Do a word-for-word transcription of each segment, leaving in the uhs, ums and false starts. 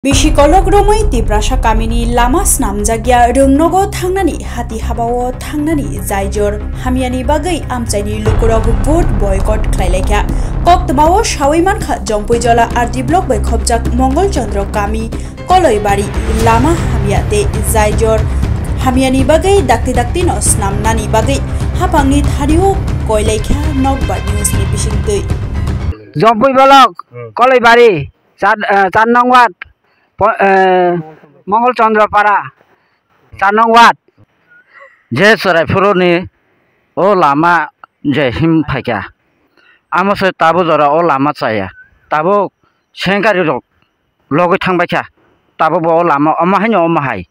Bisi kolok romwi Tiprasa kamini lama snamjakya, rwngnogo thangnani, hati habao thangnani jaijor hamyani bagwi amchaini lukurok vote boycott khlailaikha. Koktwmao sawi mankha, Jompuijola R D block bai khopjak Mongol Chandra kami Koloibari lama hamya tei jaijor hamyani bagwi dakti daktino snamnani bagwi haphangni thanio koilaikha Nokbar News ni bisingtwi. Jompui block, Hmm. Koloibari, char, eh, char nong ward, po-, eh, Mongol Chandra Para, char nong ward. Je chwrai phuruni o lama je him phaikha, amo se tabuk jora o lama chaya, tabuk sengkari rok logwi thangbaikha, tabuk bo o lama omo haino omo hai.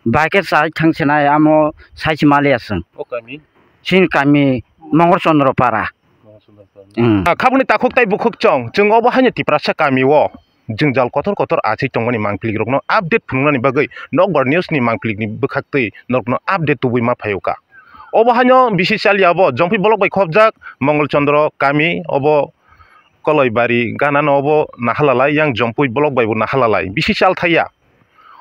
Bai khe chai thang sinai, amo sai se maliya chwng. O kami? Chini kami Mongol Chandra Para. Mongol Chandra Para. Hmm. Ah, khaboni takhuk tei bukhuk chwng, chwng obo haino Tiprasa kami o jwngjal kotor kotor achai tongmani mangpili rokno update phunuknani bagwi Nokbar News ni mangpili ni bwkhaktwi norokno update tubui ma phaio ka. Obo haino bisi chaliya bo Jompuibolok bai khopjak Mongol Chandra kami obo Koloibari ganano obo nahalalai, yang Jompuibolok bai bo nahalalai. Bisi chal thaiya.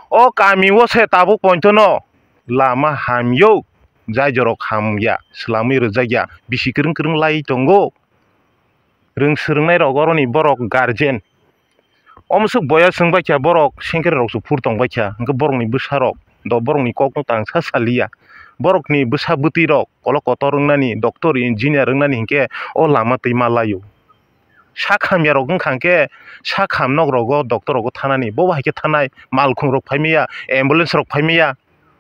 O kami o se tabuk pointono lama hamyo, jai jorok hamya, swlamwi rwjakya, bisi kwrwng kwrwng lai tongo. Rwng swrwngnai rok oroni borok guardian. Omswk boya chwng baikha, borok sengkre rok se phur tong baikha, hwnkhe borokni bwsa rok do borokni kokno tang sa saliya. Borokni bwsa bwtwi rok kolok kotor wngnani, doctor, engineer wngnani hinkhe o lama twi ma laio. Sak hamya rok wngkha hwnkhe sak ham nok rogo doctor rogo thanani, bo hai khe thanai, malkhung rok phai maya, ambulance rok phai maya,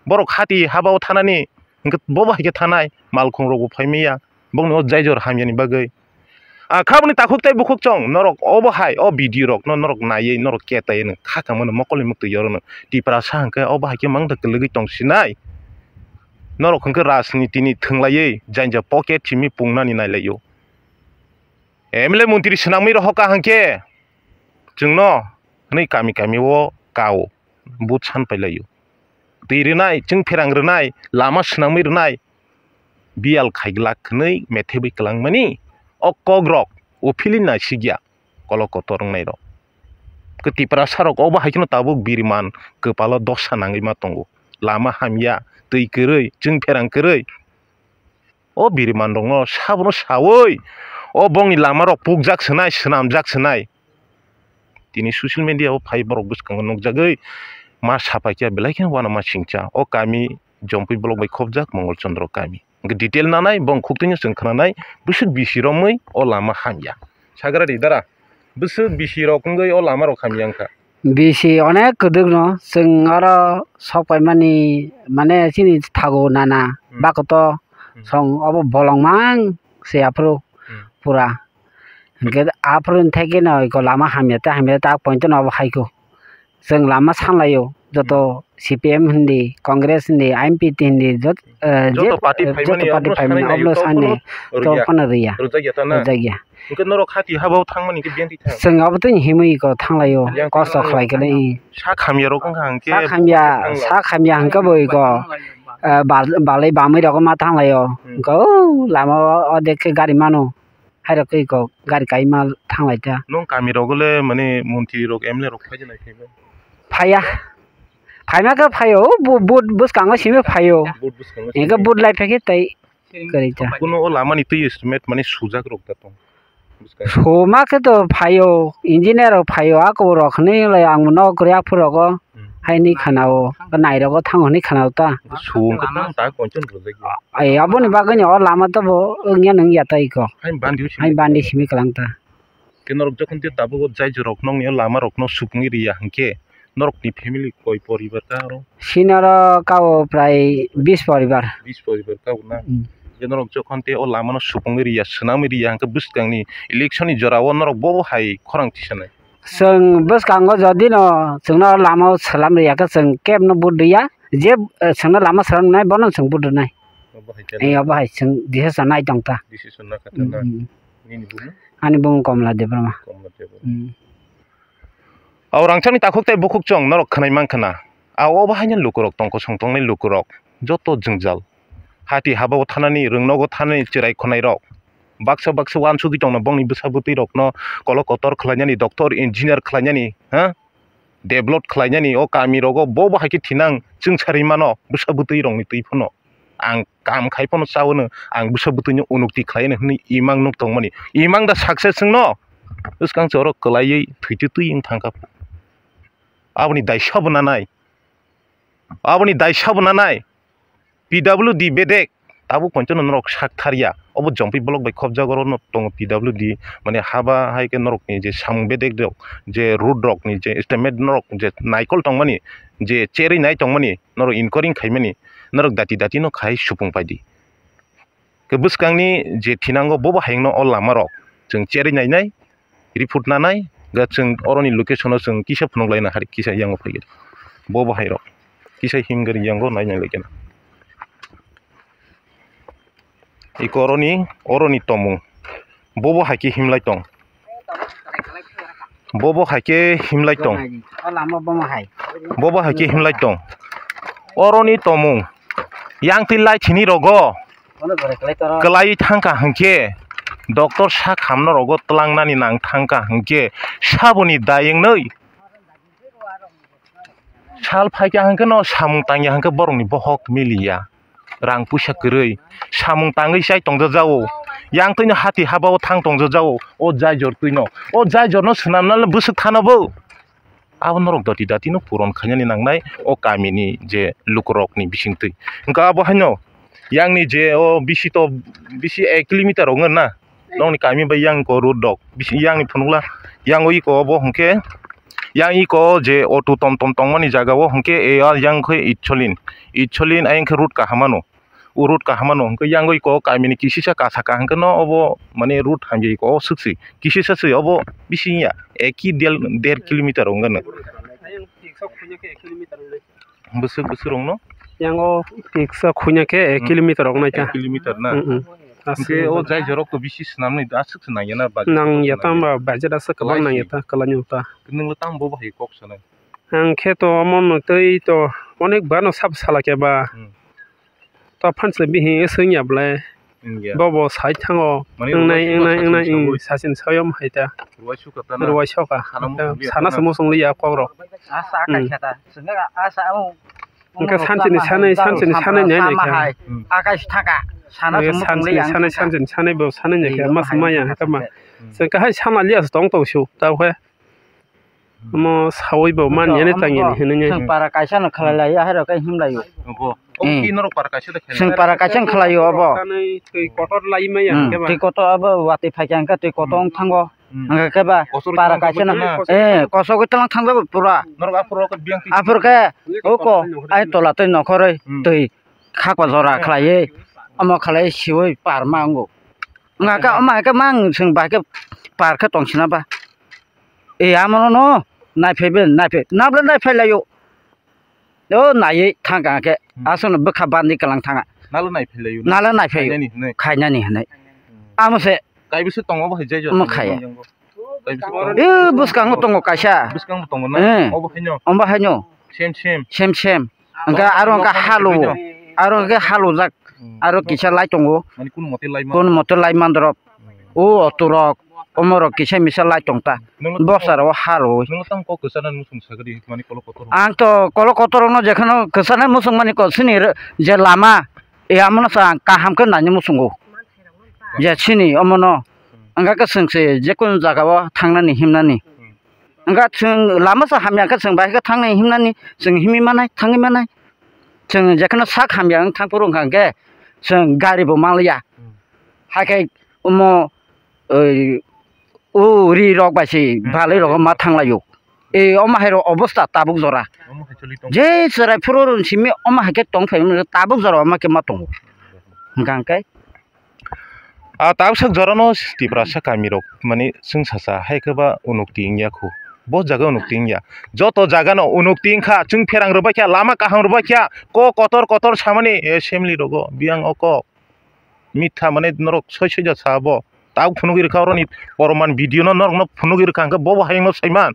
borok hati haba o thanani, hwnkhe bo hai khe thanai, malkhung rok bo phai maya, bongni o jai jor hamya ni bagwi. Ah, khaboni takhuk tei bukhuk chwng norok obo hai o video rok no norok naiwi norok ketai no kha kamo no mokol ni mwktwi oro no Tiprasa hwnkhe obo hai khe mang da kwlwgwi tong sinai, norok hwnkhe rajniti ni thwnglaiwi janja pocket simi pungnani nailaio. M L A montri swnamwi rohor kaham khe chwngno hwnwi kami kami o kao, vote san pailaio. Twi rwnai, chwng pherang rwnai, lama swnamwi rwnai, biyal khai glak hwnwi methebwi kwlangmani o kokrok o philwi naisikya kolok kotor wngnairok. Khe Tiprasarok obo hai kheno tabuk biriman kwpalo dosa nangwi ma tongo. Lama hamya, twi kwrwi, chwng pherang kwrwi. O biriman rokno sabono sawi, o bongni lama rok pukjak swnai, swnamjak swnai. Tini social media o phai borok bwskango nukjagwi ma sapaikha, belai kheno uanama singcha. O kami Jompui block bai khopjak Mongol Chandra kami. Hwnkhe detail nanai, bong khuktwino chwng khwnanai, bwswk bisi romwi o lama hamya. Sagra di dara, bwswk bisi rok wngwi o lama rok hamya wngkha. Bisi onek kwdwkno chwng oro sok paimani, mane chini thago nana Hmm. bakoto Hmm. song obo bolong mang se aphuru Hmm. pura. Hwnkhe aphuru thekeno iko lama hamya tei hamya tak pointono obo haikho. Chwng lama sanlaio joto Hmm. C P M hindi, Congress hindi, I M P T hindi, jot-, eh, Joto je-, party eh, phaimani joto party obono phaimani sanai obono naio, sanai tobono to riya. Phano riya. Rwjakya ta na? Rwjakya. Hwnkhe norok hati habao thangmani khe biyang twi thang? Chwng abo twi himwi ko thanglaio, Yang kosto thang khlai khe le. Sak hamya rok wngkha hwnkhe Sak hamya, thangla. Sak hamya hwnkhe bo iko, eh, bal-, balai bamwi rok ma thanglaio. Hmm. Hwnkhe o lama o, o dek khe gari mano. Hairok twi kok gari kaima thanglai ta. Nung kami rogo le mane montri rok M L A rok phai de nai phai bai? Phaiya. Phaima khe phaio, bu-, but bwskango simi phaio. But bwskango simi. Engkhe but lai phai khe tai kwrwi ta. Kuno o lama ni twi estimate mane sujak rok da tong. Bwskango. Suma khe to phaio, engineer rok phaio, ako rok hwnwi lai ang no kwrwi aphuru rogo. Hmm. Haini khanao, nairogo thango hwnwi khanao ta. Sung khe tang ta konchon rwjak ya. Ai, aboni bagwi ni o lama to bo wngya nung ya tai ko. Hain bandi simi. Hain bandi simi kwlang ta. Ke norok jokhon te tabuk o jai jorok nokni o lama rokno supungwi riya hwnkhe norokni family koi poribar ka oro? Sini oro kao prai bis poribar. Bis poribar kao na? Hmm. Je norok jokhon te o lama no supungwi riya, swnamwi riya hwnkhe bwskangni election ni jora o norok bo bo hai khorang tisanai? Chwng bwskango jodi no chwngno lama o swlam riya khe chwng kebno vote riya, je, eh, chwngno lama swlam nai bono chwng vote rwnai. Obo hai khe. Eh, obo hai chwng decision nai tong ta. Decision na kha ta na. Hmm, hmm. Nini bumung? Ani bumung Komla Debbarma. Komla Debbarma. Hmm. Au rangchakni takhuk tei bukhuk chwng norok khwnai mankha na. Au obo haino lukurok tong kosong tongnai lukurok. Joto jwngjal. Hati habao thanani, rwngnogo thanani chwrai khwnairok. Baksa baksa uansugwi tongno bongni bwsa bwtwi rokno kolok kotor khlainani, doctor, engineer khlainani, ha? develop khlainani o kami rogo bo bo hai khe thinang chwng sarwi mano bwsa bwtwi rokni twi phano. Ang kam khai phano chawano, ang bwsa bwtwino unukti khlaino hwnwi imang nuk tongmani. Imang da success wngno? Bwskang se oro kwlaiwi thwitu twi wng thangkha. Aboni daisa bo nanai. Aboni daisa bo nanai. P W D bedek tabuk poito no norok sak tharya. Obo Jompi block bai khopjak, oro no tongo P W D, mane haba hai khe norokni je samung bedek rok, je road rokni je estimate norok je naikol tongmani, je cherwi nai tongmani, norok inquiring khaimani, norok dati dati no khai supung paidi. Khe bwskangni je thinango bobo hayungno o lamarok chwng cherwi nainai, report nanai, ga chwng oroni location o chwng kisa phunuk laina hari kisa yango phaikhe. Bobo hairok kisa himgari yango nainai laikheno. Iko oroni, oroni tomung. Bobo hai khe himlai tong. Bobo hai khe himlai tong. O lama bomo hai. Bobo hai khe himlai tong. Oroni tomung. Yang twi lai chini rogo. Ono gore kwlai toro. Kwlai thangkha hwnkhe. Doctor sak hamno rogo twlangnani nang thangkha hwnkhe. Saboni dayeng nwi. Sal phaikha hwnkhe no samung tangya hwnkhe borokni bohok miliya. Rang puisa kwrwi samung tangwi chai tongjajago. Yang twino hati habao thang tongjajago. O jai jor twino. O jai jorno swnamnano bwswk thano bo. Abo norok doti datino puron khainani nangnai o kamini je lukurokni bisingtwi. Hwnkhe abo haino yangni je o bisi to bisi ek kilometer wngo na. Nokni kami bai yang ko road dok. Bisi yang ni phunukla yang o iko obo hwnkhe yang iko je auto tom tom tongmani jaga o hwnkhe e yang khe Itsolin. Itsolin ayang khe road kaham ano. O road kaham ano hwnkhe yang o iko kami ni kisisa kasa kaham khe no obo mane road hamya iko o swk si. Kisisa si obo bisi ya eki del der kilometer wngkha no. Bwswk bwswk rokno? Yang o tiksa khuina khe ek kilometer rok nai ta. Ek kilometer na? Mm, mm. Hwnkhe o jai jorok to bisi swnamnai da, aswk se nangya na budget? Nangya ta, hwnba budget aswk kwbang nangya ta, kwlai ni ta. Nwng le tamo bo bahai kok sanai? Ang khe to omo no tei to onek bar no sab sala khe ba. Hmm. To phan se bihing swngya bwlai. Wngya. Bobo sai thango. Mane wngnai, ruwai wngnai, suka wngnai, sachin wngnai, sachin sawi. Sachin sawi omo hai ta. Ruwai suka ta na? Ruwai soka. Sana muchung liya sana ta na? Se muchung liya kok rok. Asa akai khe ta. Swnga asa o. Wngkha sansini sanai, sansini sanai nai nai khe. Hmm. Akai thaka. Sana se muchung liya. Sansini sanai, sansini sanai bo sanai nai khe. Mas maya khe ma. Hmm. Chwng kahai sana liya se tong tong su. Tao khe. Omo sawi bo man yani tang yani hinwi. Chwng para kaisa no khalai lai, ahai rok khe him lai o. Obo. Obo ki norok para kaisa de khalai? Chwng para kaisa no khalai o obo. Twi kotor lai maya. Hmm, hwnkhe ba. Twi kotor abo watwi phai khe hwnkhe twi kotor wng thango. Hmm. Hwnkhe khe ba para kaisa no. Eh, kosok tlang thang jago pura. Norok aphuru khe biyang twi. Aphuru khe oko ai tola twi nokhorwi twi khakwa jora khlaiwi omo khlai siwi par ma wngo. Wngkha khe omo hai khe mang chwng bai khe par khe tong sina ba. E, amo no, no, naiphai be, naiphai, nabla naiphai laio. O, naiwi thangkha khe, hmm, aswkno bwkha bandi kwlang thanga. Nalo naiphai laio, nalo naiphai khainani hinwi. Khainani hinwi. Hmm. Amo se. Kaibo se tongo bo hai jai jai. Omo khaya. Kaibo se tongo. E, bwskango tongo kaisa. Bwskango tongo na? Eh. Obo haino? Obo haino. Same, same. Same, same. Hwnkhe aro hwnkhe halo, aro hwnkhe halo jak, hmm, aro kisa lai tongo. Mane kunu mote lai man. Kunu mote lai mandrop. Hmm. O otorok, omorok kisa misa lai tongta. Bosaro halo. Nwng tang kok kwchana muchung sagri mani kolo kotor. Ang to kolo kotor no jekhano kwchana muchung mani ko sini je lama, e amono sa ang kaham khe nani muchungo. Je sini omono. Hmm. Ang khe chwng se jekunu jaga o thangnani himnani. Hmm. Wngkha chwng lama se hamya khe chwng bai khe thangnai himnani, chwng himwi manai, thangwi manai. Chwng jekheno sak hamya wng thang phuru wngkha hwnkhe chwng gari bo manliya. Hmm. Hakhe omo, oi, o ri rok bai se, hmm, balai rok ma thanglaio. E omo hai rok obosta tabuk jora. Omo hai choli tong. Je chwrai phuru simi omo hai khe tong phai tabuk jora omo khe ma tongo. Hwnkha hwnkhe. A tabuk sak jorano Tiprasa kamirok, mane, chwng sacha hai khe ba unukti wngya khu. Bo jaga unukti wngya. Joto jagano unukti wngkha, chwng pherang rwbaikha, lama kaham rwbaikha, kok kotor kotor samani assembly rogo, biyang o kok. Mitha, mane, norok soi soija sa bo. Tabuk phunugwi rwkha oroni poroman video no norokno phunugwi rwkha hwnkhe bobo hayungno saiman.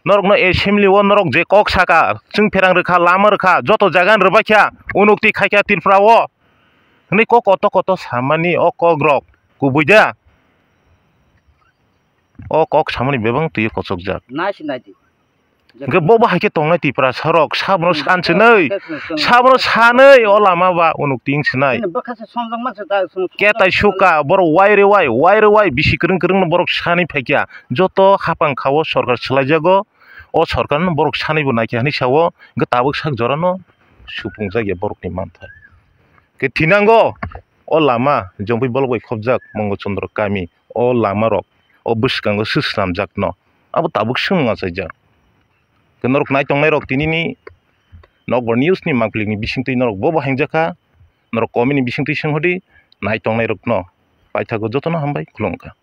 Norokno assembly o norok je kok saka, chwng pherang rwkha, lama rwkha, joto jagano rwbaikha, unukti khaikha Tripura o. Hwnwi kok koto koto samani o kok rok kubui da. O kok samani bebak twi kochokjak. Nai se nai di. Hwnkhe bo bo hai khe tongnai Tiprasa rok, sabono san swnwi, sabono sanwi o lama ba unuk ting swnai. Ketai suka borok wai rwai, wai rwai bisi kwrwng kwrwng no borok sanwi phaikha. Joto hapang kha o sorkar swlaijago, o sorkar no borok sanwi bo naikha hinwi sao, hwnkhe tabuk sak jora no supung jakya borok ni manthai. Khe thinango o lama Jompui bolok bai khopjak Mongo Chondro kami, o lama rok o bwskango swi swnamjak no, abo tabuk swngmung achaijak. Khe norok nai tongnai rok tinini Nokbar News ni mangpili ni bisingtwi norok bo bo hengjakha, norok comment ni bisingtwi swnghodi nai tongnai rokno paithago jotono hambai khulumkha.